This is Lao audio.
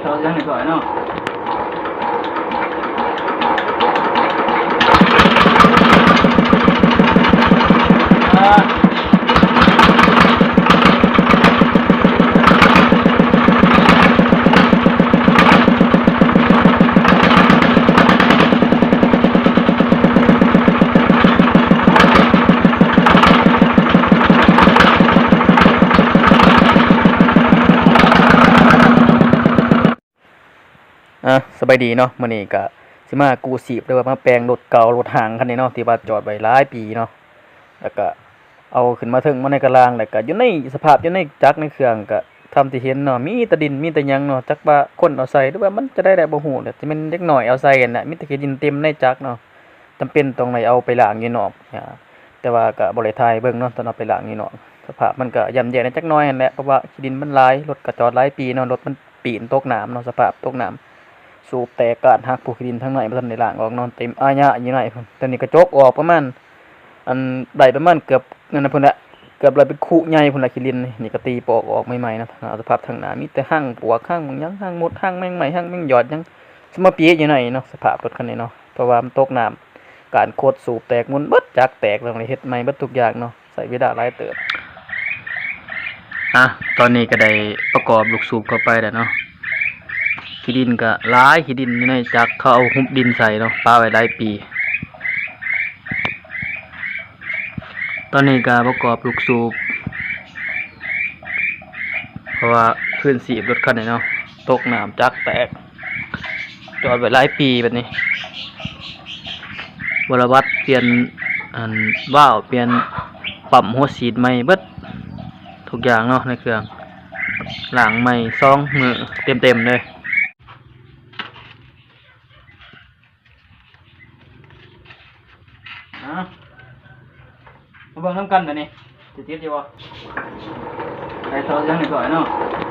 ເຂົ້າເລື່ອງເລີຍກ່ອນເນາະ. ອ່າ ສະບາຍດີເນາະ, ມື້ນີ້ກະຊິມາກູ້ຊີບ ຫຼືວ່າມາແປງລົດເກົ່າ ລົດຮ້າງຄັນນີ້ເນາະ ທີ່ວ່າຈອດໄວ້ຫຼາຍປີເນາະ, ແລ້ວກະເອົາຂຶ້ນມາເທິງມາໃນກະລາງ ແລ້ວກະຢູ່ໃນສະພາບ ຢູ່ໃນຈັກໃນເຄື່ອງກະຕາມທີ່ເຫັນເນາະ, ມີແຕ່ດິນ ມີແຕ່ຫຍັງເນາະ, ຈັກວ່າຄົນເອົາໃສ່ ຫຼືວ່າມັນຈະໄດ້ ໄດ້ບໍ່ຮູ້ແຫຼະ, ຈະແມ່ນເດັກນ້ອຍເອົາໃສ່ຫັ້ນແຫຼະ, ມີແຕ່ຂີ້ດິນເຕັມໃນຈັກເນາະ. ຈຳເປັນຕ້ອງໄດ້ເອົາໄປລ້າງຢູ່ນອກ ອາ ແຕ່ວ່າກະບໍ່ໄດ້ຖ່າຍໃຫ້ເບິ່ງເນາະ ຕອນເອົາໄປລ້າງຢູ່ນອກ. ສະພາບມັນກະຢ່ຳແຍ່ແດ່ຈັກໜ້ອຍຫັ້ນແຫຼະ ເພາະວ່າຂີ້ດິນມັນຫຼາຍ, ລົດກະຈອດຫຼາຍປີເນາະ, ລົດມັນປີນຕົກນ້ຳເນາະ, ສະພາບຕົກນ້ຳ ສູບແຕກກ້ານຫັກ, ຜູ້ ຂີ້ດິນທາງໃນບໍ່ທັນໄດ້ລ້າງອອກເນາະ, ເຕັມອາຍະຢູ່ໃນພຸ້ນ. ຕອນນີ້ກະຈົກອອກປະມານ ອັນ ໄດ້ປະມານເກືອບນັ້ນນະພຸ້ນແຫຼະ, ເກືອບລອຍເປັນຄຸໃຫຍ່ພຸ້ນລະ ຂີ້ດິນນີ້. ນີ້ກະຕີປອກອອກໃໝ່ໆເນາະ, ສະພາບທາງໜ້າມີແຕ່ຮັງປວກ ຮັງຫຍັງ ຮັງມົດ ຮັງແມງໄມ້ ຮັງແມງຍອດຫຍັງ ສະມາເປະຢູ່ໃນເນາະ. ສະພາບລົດຄັນນີ້ເນາະ ເພາະວ່າມັນຕົກນ້ຳ ກ້ານຄົດສູບແຕກໝຸ່ນເບິດ, ຈັກແຕກ ຕ້ອງໄດ້ເຮັດໃໝ່ເບິດທຸກຢ່າງເນາະ, ໃຊ້ເວລາຫຼາຍເຕີບ. ອ່ະ ຕອນນີ້ກະໄດ້ປະກອບລູກສູບເຂົ້າໄປແລ້ວເນາະ, ຂີ້ດິນກະຫຼາຍ, ຂີ້ດິນຢູ່ໃນຈັກ ເຂົາເອົາຫຸບດິນໃສ່ເນາະ, ປະໄວ້ຫຼາຍປີ. ຕອນນີ້ກະປະກອບລູກສູບ ເພາະວ່າຄືນຊີບລົດຄັນນີ້ເນາະ, ຕົກນ້ຳຈັກແຕກ ຈອດໄວ້ຫຼາຍປີແບບນີ້. ວອລະວັດ ປ່ຽນ ອັນ ວາວ, ປ່ຽນປ້ຳຫົວສີດໃໝ່ເບິດທຸກຢ່າງເນາະ ໃນເຄື່ອງ, ລ້າງໃໝ່ສອງມື້ເຕັມໆເລີຍ. ອ່າ ມາເບິ່ງນຳກັນບາດນີ້ ຊິຕິດຢູ່ບໍ່? ໄປເຂົ້າເລື່ອງເລີຍກ່ອນເນາະ.